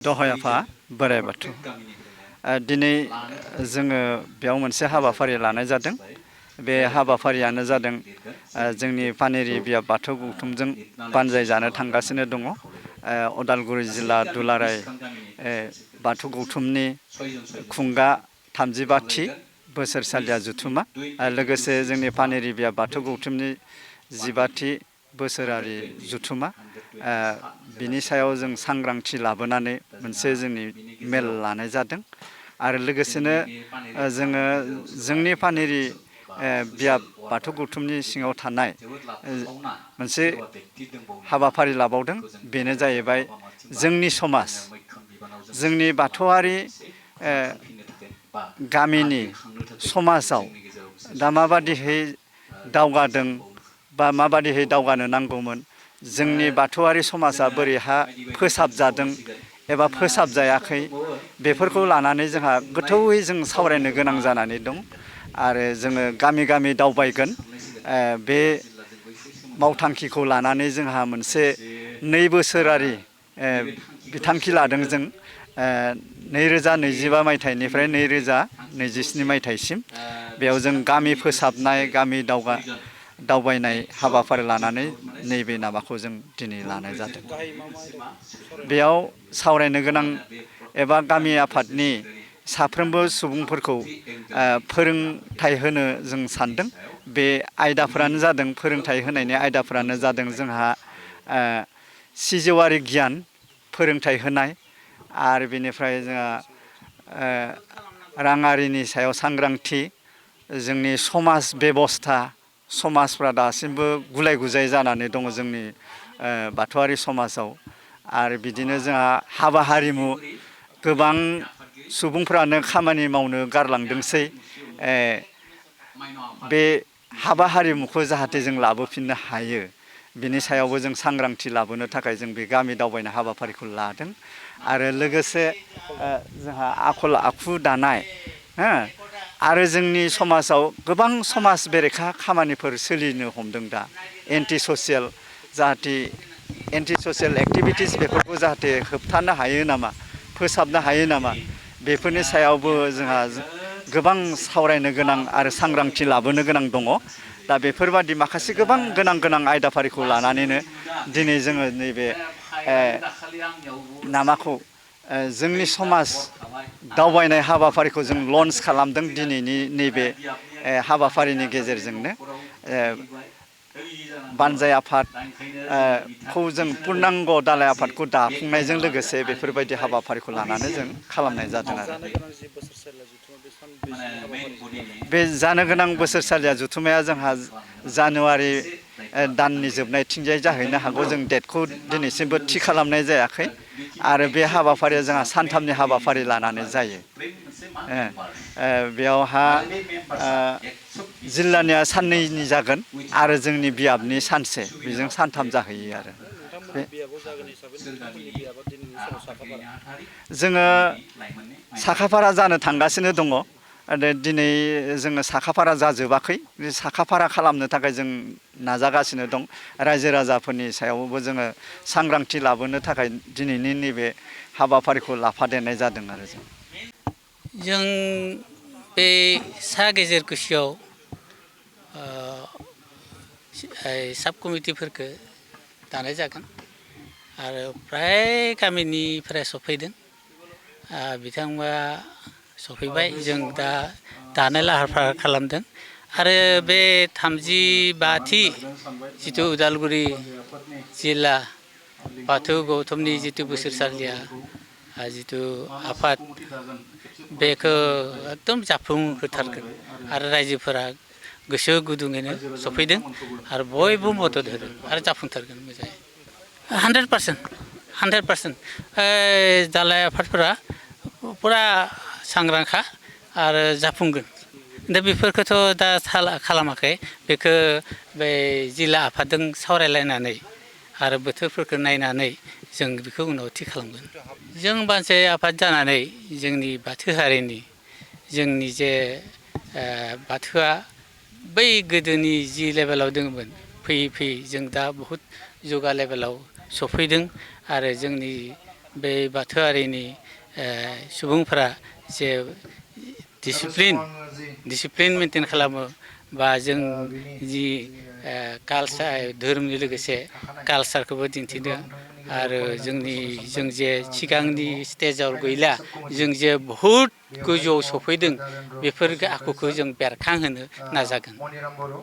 दहाय आफा बोराइ बाथौ दिनै जोङो बेयाव मोनसे हाबाफारि लानाय जादों। बे हाबाफारियानो जादों जोंनि पानेरि बियाब बाथौ गौथुमजों बानजाय जानो थांगासिनो दङ। उदालगुरि जिल्ला दुलाराय बाथौ गौथुमनि खुंगा 32थि बोसोरसालिया जुथुमा लोगोसे जोंनि पानेरि बियाब बाथौ गौथुमनि 15थि बोसोरारि जुथुमा बिनि सायाव जों सांग्रांथि लाबोनानै मोनसे जोंनि मेल लानाय जादों। आरो लोगोसेनो जोङो जोंनि पानेरि बियाब बाथौ गौथुमनि सिङाव थानाय मोनसे हाबाफारि लाबावदों। बेनो जाहैबाय जोंनि समाज, जोंनि बाथौआरि गामिनि समाजाव दा माबादिहै दावगादों बा माबादिहै दावगानो नांगौमोन, जोंनि बाथौआरि समाजा बोरैहा फोसाबजादों एबा फोसाबजायाखै, बेफोरखौ लानानै जोंहा गोथौयै जों सावरायनो गोनां जानानै दं। आरो जोङो गामि गामि दावबायगोन। बे मावथांखिखौ लानानै जोंहा मोनसे 2 बोसोरारि बिथांखि लादों जों 2025 मायथाइनिफ्राय 2027 मायथाइसिम। बेयाव जों गामि फोसाबनाय, गामि दावबायनाय हाबाफारि लानानै नैबे माबाखौ जों दिनै लानाय जादों। बेयाव सावरायनो गोनां एबा गामि आफादनि साफ्रोमबो सुबुंफोरखौ फोरोंथाइ होनो जों सानदों। बे आयदाफोरानो जादों, फोरोंथाइ होनायनि आयदाफोरानो जादों जोंहा सिजौआरि गियान फोरोंथाइ होनाय, आरो बेनिफ्राय जोंहा राङारिनि सायाव सांग्रांथि, जोंनि समाज बेबस्था, समाजफ्रा दासिमबो गुलाय गुजाय जानानै दङ जोंनि बाथौआरि समाजाव। आरो बिदिनो जोंहा हाबा हारिमु, गोबां सुबुंफ्रानो खामानि मावनो गारलांदोंसै। बे हाबा हारिमुखौ जाहाथे जों लाबोफिननो हायो, बिनि सायावबो जों सांग्रांथि लाबोनो थाखाय जों बे गामि दावबायनाय हाबाफारिखौ लादों। आरो लोगोसे जोंहा आखल आखु दानाय, आरो जोंनि समाजाव गोबां समाज बेरेखा खामानिफोर सोलिनो हमदों दा। एन्टि ससियेल एक्टिभिटिस, बेफोरखौ जाहाथे होबथानो हायो नामा, फोसाबनो हायो नामा, बेफोरनि सायावबो जोंहा गोबां सावरायनो गोनां आरो सांग्रांथि लाबोनो गोनां दङ। दा बेफोरबादि माखासे गोबां गोनां आयदाफारिखौ लानानैनो दिनै जोङो नैबे नामाखौ जोंनि समाज दावबायनाय हाबाफारिखौ जों लन्च खालामदों दिनैनि नैबे हाबाफारिनि गेजेरजोंनो। बानजाय आफादखौ जों पुर्नांग दालाय आफादखौ दाफुंनायजों लोगोसे बेफोरबायदि हाबाफारिखौ लानानै जों खालामनाय जादों आरो। बे जानो गोनां बोसोरसालिया जुथुमाया जोंहा जानुवारि दाननि जोबनायथिंजाय जाहैनो हागौ। जों डेटखौ दिनैसिमबो थि खालामनाय जायाखै। आरो बे हाबाफारिया जोंहा सानथामनि हाबाफारि लानानै जायो। बेयावहा जिल्लानिया साननैनि जागोन आरो जोंनि बियाबनि सानसे, बेजों सानथाम जाहैयो आरो। जोङो साखाफारा जानो थांगासिनो दङ। दिनै जोङो साखाफारा जाजोबाखै। साखाफारा खालामनो थाखाय जों नाजागासिनो दं। रायजो राजाफोरनि सायावबो जोङो सांग्रांथि लाबोनो थाखाय दिनैनि नैबे हाबाफारिखौ लाफादेरनाय जादों आरो जों बे सा गेजेर कुसियाव साब कमिटिफोरखौ दानाय जागोन। आरो फ्राय गामिनिफ्राय सफैदों। बिथांमोना सफैबाय, जों दा दानो लाहार फाहार खालामदों। आरो बे 35थि जिथु उदालगुरि जिल्ला बाथौ गौथुमनि जिथु बोसोरसालिया जिथु आफाद, बेखौ एकदम जाफुंहोथारगोन। आरो रायजोफोरा गोसो गुदुङैनो सफैदों आरो बयबो मदद होदों आरो जाफुंथारगोन मोजाङै। 100%। दालाय आफादफोरा फुरा सांग्रांखा आरो जाफुंगोन। दा बेफोरखौथ' दा खालामाखै। बेखौ बै जिल्ला आफादजों सावरायलायनानै आरो बोथोरफोरखौ नायनानै जों बेखौ उनाव थि खालामगोन। जों बानजाय आफाद जानानै जोंनि बाथौ हारिनि, जोंनि जे बाथौआ बै गोदोनि जि लेभेलाव दङमोन, फैयै फैयै जों दा बहुद जौगा लेभेलाव सफैदों। आरो जोंनि बे बाथौआरिनि सुबुंफोरा जे डिसिप्लिन मेनटेन खालामो बा जों जि कालचार धोरोमनि लोगोसे कालचारखौबो दिन्थिदों आरो जों जे सिगांनि स्टेजाव गैला जों जे बहुद गोजौआव सफैदों बेफोर आखुखौ जों बेरखांहोनो नाजागोन।